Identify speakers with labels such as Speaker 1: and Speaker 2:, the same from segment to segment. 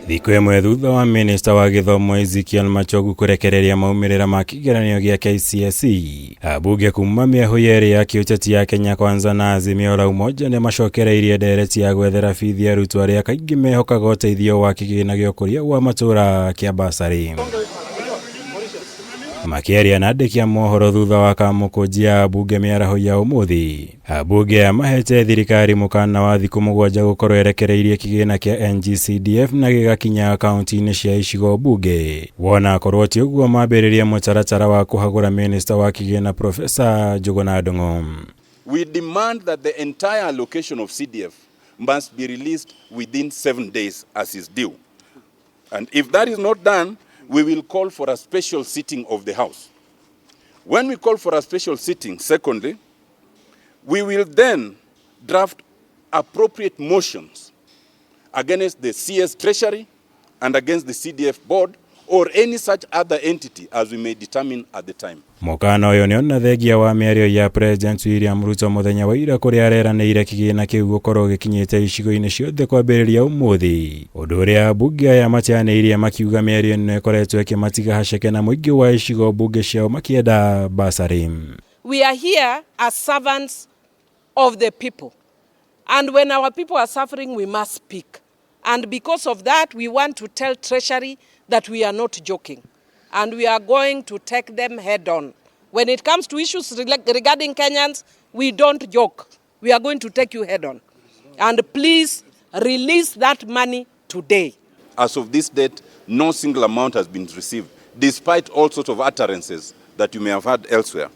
Speaker 1: Thikũ ĩmwe thutha wa minista wa gĩthomo Ezekiel Machogu kũrekereria maumĩrĩra ma kĩgeranio gĩa KCSE, ambunge kuma mĩahũ yerĩ ya kĩũteti ya Kenya Kwanza na Azimio la Umoja nĩ macokereirie ndereti ya gwethera bithi arutwo arĩa kaingĩ mehokaga ũteithio wa kĩgĩna gĩa ũkũria wa matũũra kĩa basarĩ. Makĩaria na andĩki a mohoro thutha wa kamũkũnji ya ambunge mĩaraho ya ũmũthĩ, ambunge aya mahete thirikari mũkana wa thikũ 7 gũkorwo ĩrekereirie kĩgĩna kĩa NGCDF na gĩgakinya kaunti-inĩ cia icigo mbunge. Wona akorwo ti ũguo mambĩrĩrie mũtaratara wa kũhagũra minista wa kĩgĩna Profesa Njũgũna Ndung'u.
Speaker 2: We demand that the entire allocation of CDF must be released within 7 days as is due. And if that is not done, we will call for a special sitting of the House. When we call for a special sitting, secondly, we will then draft appropriate motions against the CS Treasury and against the CDF board or any such other entity as we may determine at the time.
Speaker 1: Mũkana ũyũ nĩ ona thengia wa mĩario ya President William Ruto mũthenya wa ira kũrĩa areranĩire kĩgĩna kĩu gũkorwo gĩkinyĩte icigo-inĩ ciothe kwambĩrĩria ũmũthĩ, ũndũ ũrĩa ambunge aya mateanĩirie makiuga mĩario ĩno ĩkoretwo ĩkĩmatiga haceke na mũingĩ wa icigo mbunge ciao makĩenda basarĩ.
Speaker 3: We are here as servants of the people, and when our people are suffering we must speak, and because of that we want to tell Treasury that we are not joking and we are going to take them head on. When it comes to issues regarding Kenyans, we don't joke. We are going to take you head on. And please release that money today.
Speaker 2: As of this date, no single amount has been received, despite all sorts of utterances that you may have had elsewhere.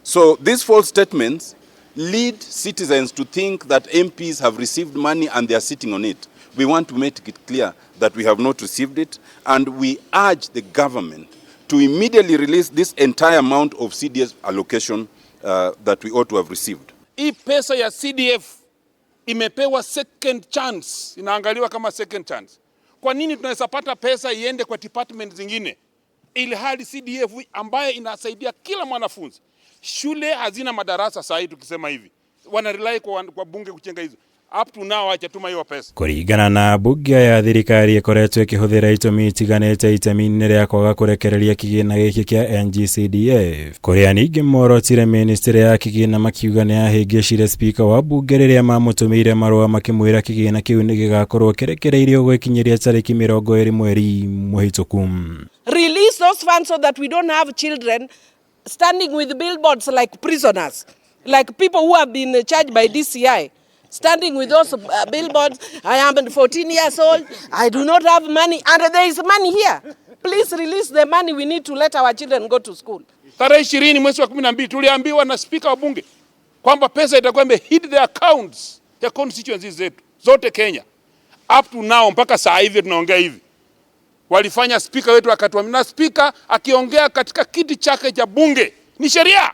Speaker 2: So these false statements lead citizens to think that MPs have received money and they are sitting on it. We want to make it clear that we have not received it, and we urge the government to immediately release this entire amount of CDF allocation that we ought to have received.
Speaker 4: Hii pesa ya CDF imepewa second chance, inaangaliwa kama second chance. Kwa nini tunaweza pata pesa iende kwa department zingine, ili hali CDF ambaye inasaidia kila mwanafunzi? Shule hazina madarasa saa hii, tukisema hivi wana rely kwa bunge kuchenga hizo. Up to now hajatuma hiyo pesa.
Speaker 1: Kũringana na mbunge ya thirikari ĩkoretwo ĩkĩhũthĩra itũmi itiganĩte itemi-inĩ rĩa kwaga kũrekereria kĩgĩna gĩkĩ kĩa NGCDF, kũrĩa ningĩ morotire ministry ya kĩgĩna makiuga nĩ yahĩngĩcire spika wa mbunge rĩrĩa mamũtũmĩire marũa makĩmwĩra kĩgĩna kĩu nĩ gĩgakorwo kĩrekereirio gwĩkinyĩria tarĩki 20 mweri mũhĩtũku.
Speaker 3: Release those funds so that we don't have children standing with billboards like prisoners, like people who have been charged by DCI. Standing with those billboards, I am 14 years old, I do not have money, and there is money here. Please release the money, we need to let our children go to school.
Speaker 4: Tarehe 20 mwezi wa 12 tuliambiwa na spika wa bunge kwamba pesa itakuwa ime hit the accounts ya constituencies zetu zote Kenya. Up to now mpaka saa hivi tunaongea hivi. Walifanya spika wetu akatuambia, na spika akiongea katika kiti chake cha bunge ni sheria.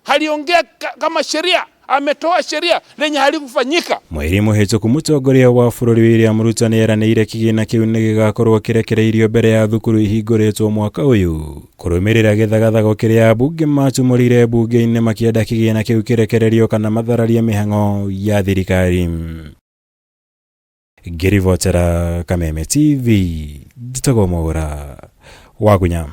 Speaker 4: Aliongea kama sheria, ametoa sheria lenye halikufanyika.
Speaker 1: Mweri mũhĩtũku mũtongoria wa bũrũri William Ruto nĩ eranĩire kĩgĩna kĩu nĩ gĩgakorwo kĩrekereirio mbere ya thukuru ihingũrĩtwo mwaka ũyũ, kũrũmĩrĩra gĩthagathago kĩrĩa ambunge matumũrire mbunge-inĩ makĩenda kĩgĩna kĩu kĩrekererio kana mathararie mĩhang'o ya thirikari. Ngĩribotera Kameme TV, njĩtagwo Mwaũra wa Gunya.